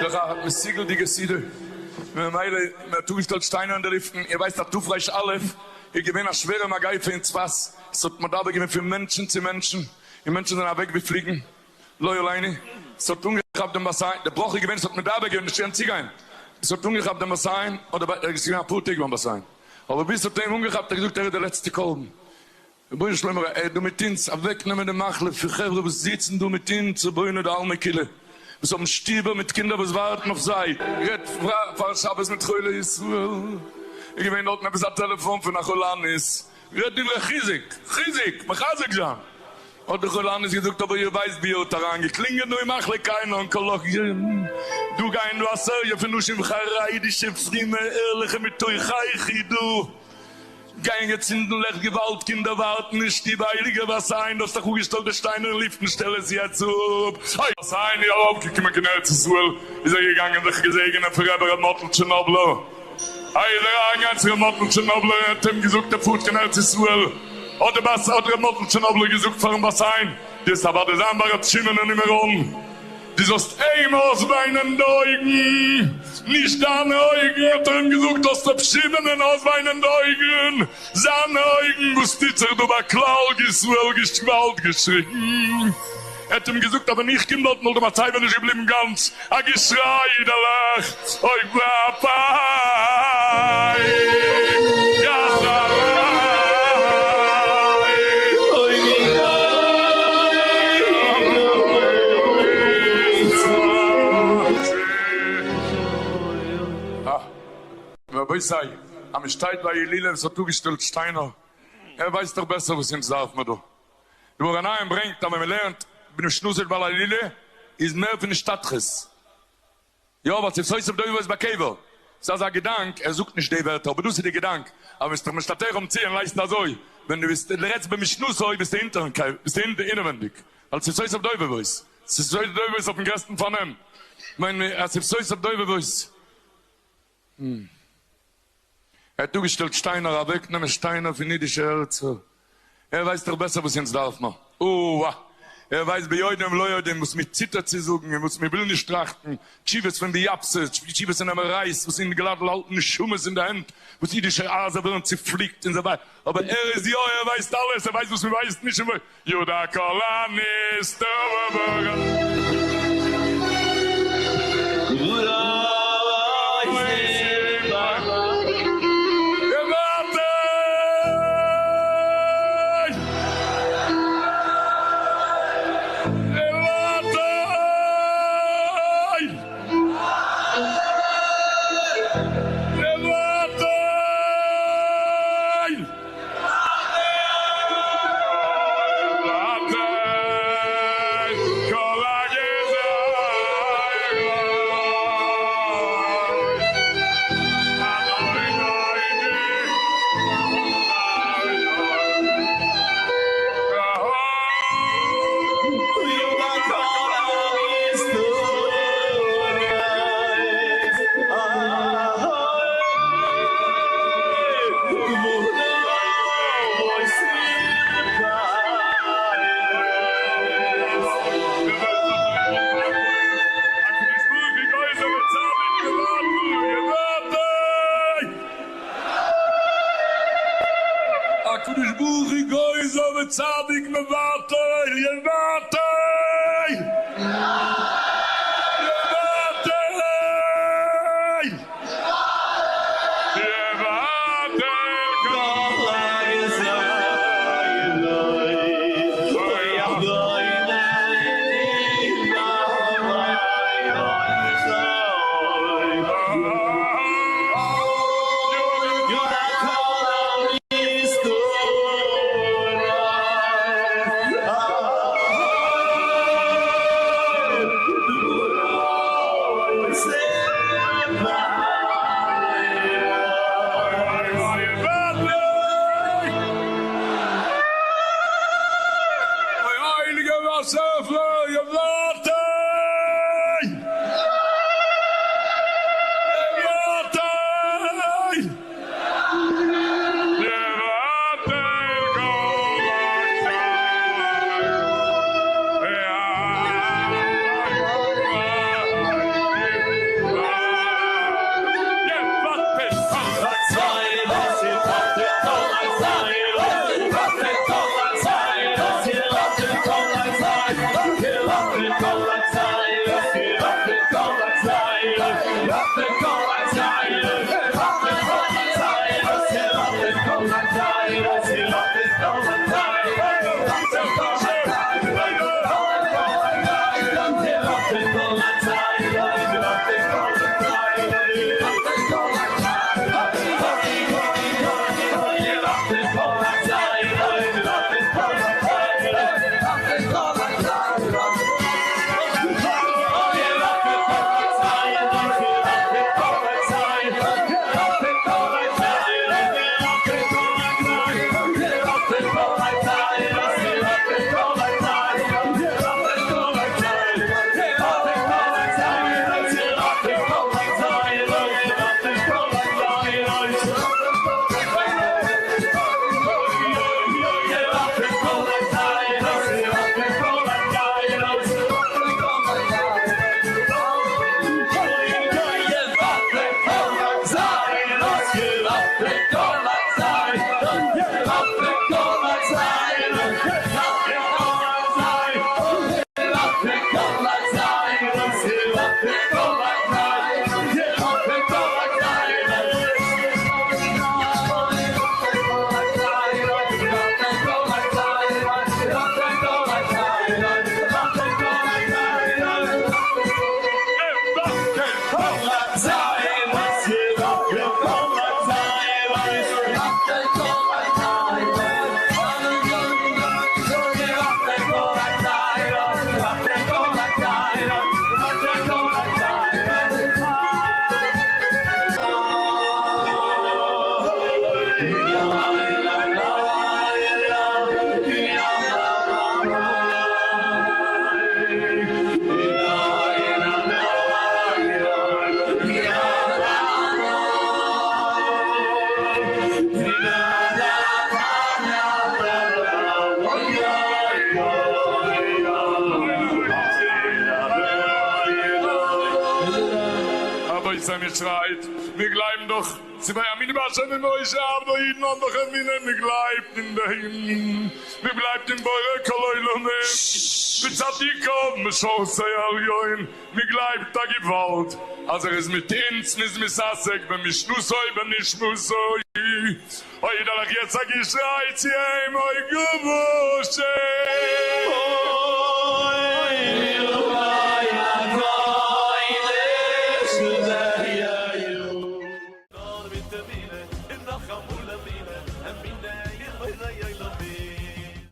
דאך א מסוגל'דיגע סידור, ממילא מען האט אפגעשטעלט שטיינער אין די לופטן, איר ווייסט אז תר"א איז געווען א שווערע מגיפה אין צפת, עס האט מדבק געווען פון מענטשן צו מענטשן, און מענטשן זענען אוועק ווי פליגן, לא עלינו, עס האט אנגעכאפט דעם בת עין, די ברכה איז געווען עס האט מדבק געווען נישט געקענט צוגיין, עס האט אנגעכאפט דעם בת עין, אדער ער איז געווען אפאר טעג ביים בת עין, אבער ביז עס האט אים אנגעכאפט האט ער געזאגט ער איז די לעצטע קרבן, רבונו של עולם ער איז דא מיט אונז, אוועק נעמען די מחלה פון חברה וואס זיצן דא מיט אונז, רבונו דעלמא כולא, וואס האבן שטיבער מיט קינדער וואס ווארטן אויף זיי, גערעדט פאר שבת מיט חולי ישראל, איז געווען דארטן עפעס א טעלעפאן פון א חולנית, גערעדט דברי חיזוק, חיזוק, מחזק זיין, האט די חולנית געזאגט אבער איר ווייסט ווי איר האט אריין געקלינגען דא אין מחלקה אין אנקאלאגיע, דא גייען דא א סעריע פון נשים חרדישע פרומע ערליכע מתוככי דא. גייען געצינדן לעכט געוואלד קינדער ווארטן אין שטוב הייליגער בת עין דו האסט דאך אפגעשטעלט די שטיינער אין לופטן שטעל עס יעצט אפ אוי בת עין איז ארויפגעקומען קיין ארץ ישראל איז ער געגאנגען זיך געזעגענען פון רבי ר' מאטל טשערנאבלער איי איז ער אריינגעגאנגען צו ר' מאטל טשערנאבלער און האט אים געזאגט ער פארט קיין ארץ ישראל האט די בת האט ר' מאטל טשערנאבלער געזאגט פארן בת עין דו וועסט אוודאי זיין ביי ר' שמעון אין מירון. דו זאלסט אים אויסוויינען די אויגן, נישט דיינע אויגן, האט ער אים געזאגט, זאלסט ר' שמעונ'ען אויסוויינען די אויגן, זיינע אויגן, וואס טוט זיך דא ביי כלל ישראל, געוואלד געשריגן, ער האט אים געזאגט אז ווען איך קום דארטן וואלט די מצבה נישט געבליבן גאנץ, א געשריי אידעלעך, אוי וויי. רבותי, אז מען שטייט ביי הילולא וואס האט אפגעשטעלט שטיינער, ער ווייסט דאך בעסער וואס אונז דארף מיר דא. די מאור עיניים ברענגט אז ווען מען לערנט במשנתו של בעל הילולא איז מער פון השתטחות. יא, ווייל ס'איז סוף דורות בקבר. ס'איז אזא געדאנק, ער זאגט נישט די ווערטער, אבער דאס איז די געדאנק, אז וועסט דיך משתטח אויפן ציון לייסטו אזוי, ווען דו ביסט רעדסט במשנתו ביסטו אונטערן קבר, ביסטו אינעווענדיג, ווייל ס'איז סוף דורות, ס'איז סוף דורות אויפן גרעסטן פארנעם, כ'מיין אז ס'איז סוף דורות. ער האט אפגעשטעלט שטיינער אוועקנעמען שטיינער פון אידישע הערצער, ער ווייסט דאך בעסער וואס אונז דארף מיר, אוה ער ווייסט ביודעים ולא יודעים וואס מיר ציטערט צו זאגן און וואס מיר ווילן נישט טראכטן, תשובות פון ביאפסעס, תשובות און MRIs וואס אינגעלייט האלטן נשמות אין די הענט, וואס אידישע הייזער ווערן צופליקט און אזוי ווייטער, אבער ער איז יא, ער ווייסט אלעס, ער ווייסט וואס מיר ווייסן נישט און יודע כל הנסתר בברא. הקדוש ברוך הוא גוזר וצדיק מבטל, יבטל! יבטל! יבטל כל הייליגער באשעפער, יבטל! יבטל! יבטל כל הגזירות. רבותי מען שרייט, מיר גלייבן דאך, ס'איז ויאמינו בה' ובמשה עבדו, אידן האבן דאך אמונה, מען גלייבט אין דעם, מען גלייבט אין בורא כל עולמים, וצדיקיו משרתי עליון, מען גלייבט א געוואלד אז ער איז מיט אונז, מען איז מתעסק במשנתו בנשמתו, אוי אידעלעך יעצט א געשריי צו אים אוי גבוה.